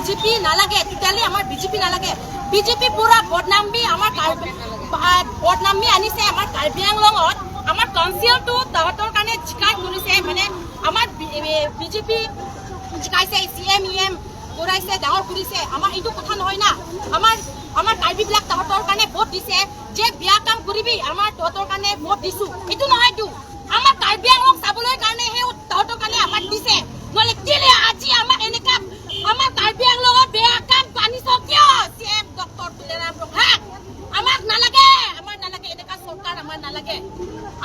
BJP নালাগে। তেতিয়াহ'লে আমাৰ বিজেপি নালাগে। বিজেপি পুৰা বদনামী, আমাৰ বদনামী আনিছে আমাৰ কাৰ্বি আংলঙত। আমাৰ কাউন্সিলটো তাহাঁতৰ কাৰণে জিকাই কৰিছে, মানে আমাৰ বিজেপি জিকাইছে, চি এম ই এম কৰাইছে, ডাঙৰ কৰিছে আমাৰ। এইটো কথা নহয় না। আমাৰ কাৰ্বিবিলাক তাহাঁতৰ কাৰণে ভোট দিছে যে বেয়া কাম কৰিবি, আমাৰ তহঁতৰ কাৰণে ভোট দিছো, এইটো নহয়তো। আমাৰ কাৰ্বি আংলং চাবলৈ কাৰণে সেই তাহাঁতৰ কাৰণে আমাক দিছে। নহ'লে কেলে আজি আমাক এনেকা আমাৰ কাৰ্বি আংলঙত বেয়া কাম আনিছ কিয়, C M doctor Tuliram Ronghang? আমাক নালাগে, আমাৰ নালাগে এনেকা চৰকাৰ, আমাৰ নালাগে,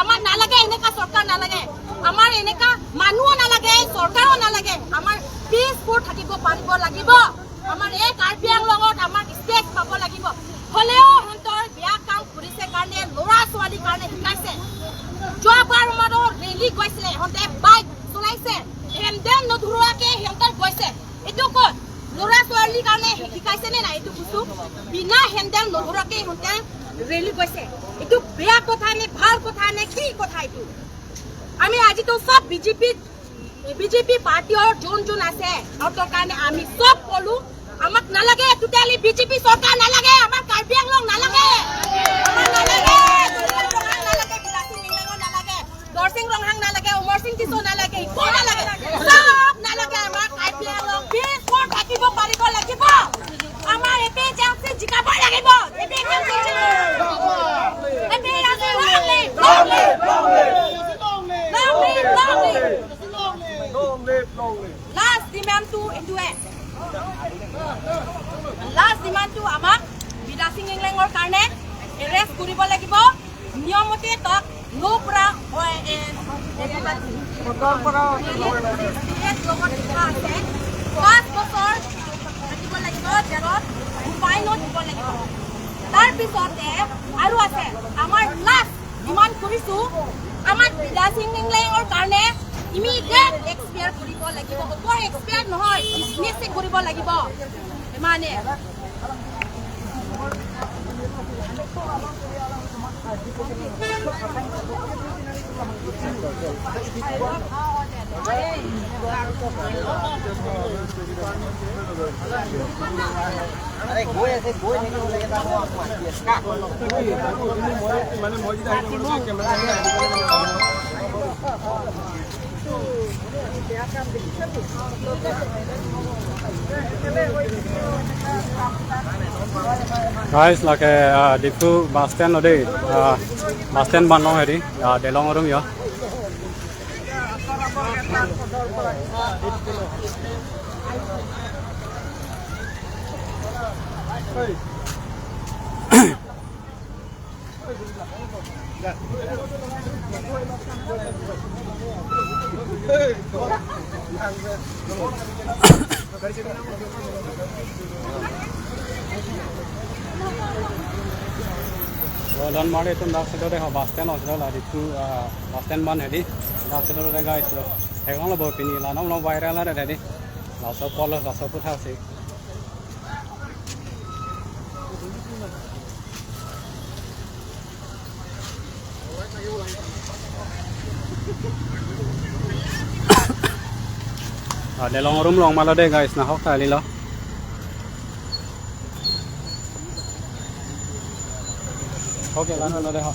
আমাৰ নালাগে এনেকা চৰকাৰ নালাগে। আমাৰ এনেকা মানুহো নালাগে, চৰকাৰো নালাগে। আমাৰ পিচফুল থাকিব পাৰিব লাগিব। আমাৰ এই কাৰ্বি আংলঙত আমাক ষ্টেজ পাব লাগিব। হ'লেও সিহঁতৰ বেয়া কাম কৰিছে কাৰণে ল'ৰা ছোৱালীৰ কাৰণে শিকাইছে। যোৱাবাৰ আমাৰো ৰেলী গৈছিলে, সিহঁতে বাইক চলাইছে, হেণ্ডেল নধৰোৱাকে সিহঁতৰ গৈছে। এইটো ক'ত ল'ৰা ছোৱালীৰ কাৰণে শিকাইছে নে নাই, এইটো কৈছো। বিনা হেণ্ডেল নধৰাকে সিহঁতে ৰেলী গৈছে। এইটো বেয়া কথা নে ভাল কথা নে কি কথা এইটো? আমি আজিতো চব বিজেপি বিজেপি পাৰ্টীৰ যোন যোন আছে, সিহঁতৰ কাৰণে আমি চব কলো, আমাক নালাগে টোটেলি। বিজেপি চৰকাৰ নালাগে আমাৰ, কাৰ্বি আংলং নালাগে, আমাৰ নালাগে, তুলিৰাম ৰংহাং নালাগে, বিলাসী ইংলেঙো নালাগে, দৰচিং ৰংহাং নালাগে, উমৰ সিং টিছো নালাগে, একো নালাগে, চব নালাগে। আমাৰ কাৰ্বি আংলং পিচফুল থাকিব পাৰিব লাগিব। আমাৰ এপি জিকাব লাগিব। AP AP long live, long live, long live, long live. Long live, long live. Last ডিমাণ্ডটো এইটোৱে, লাষ্ট ডিমাণ্ডটো আমাক বিলাসিং ইংলেঙৰ কাৰণে এৰেষ্ট কৰিব লাগিব নিয়মতে। তাক ল' পৰা লগত লিখা আছে, 5 বছৰ থাকিব লাগিব জেলত, ফাইনো দিব লাগিব। তাৰপিছতে আৰু আছে, আমাৰ লাষ্ট ডিমাণ্ড কৰিছো, আমাক বিলাসিং ইংলেঙৰ কাৰণে ইমিডিয়েট এক্সপায়াৰ কৰিব লাগিব। অকল এক্সপায়াৰ নহয়, ডিছমিছ কৰিব লাগিব। ইমানে। আৰে গৈ আছে, গৈ থাকিব লাগে, তাক মাতি আছে। মানে মই যেতিয়া আহিব camera. Guys, lake Diphu bus stand lode, bus stand ban long heri Delong room ya. Dan mare tun dak sedo de bus stand osdo la Diphu bus stand ban heri dak sedo de guys lo hegong lo bo pini la nom lo viral la de la so pol la so putha se. Delong room long malo de guys na hok tali lo. Okay, lan lo de ho.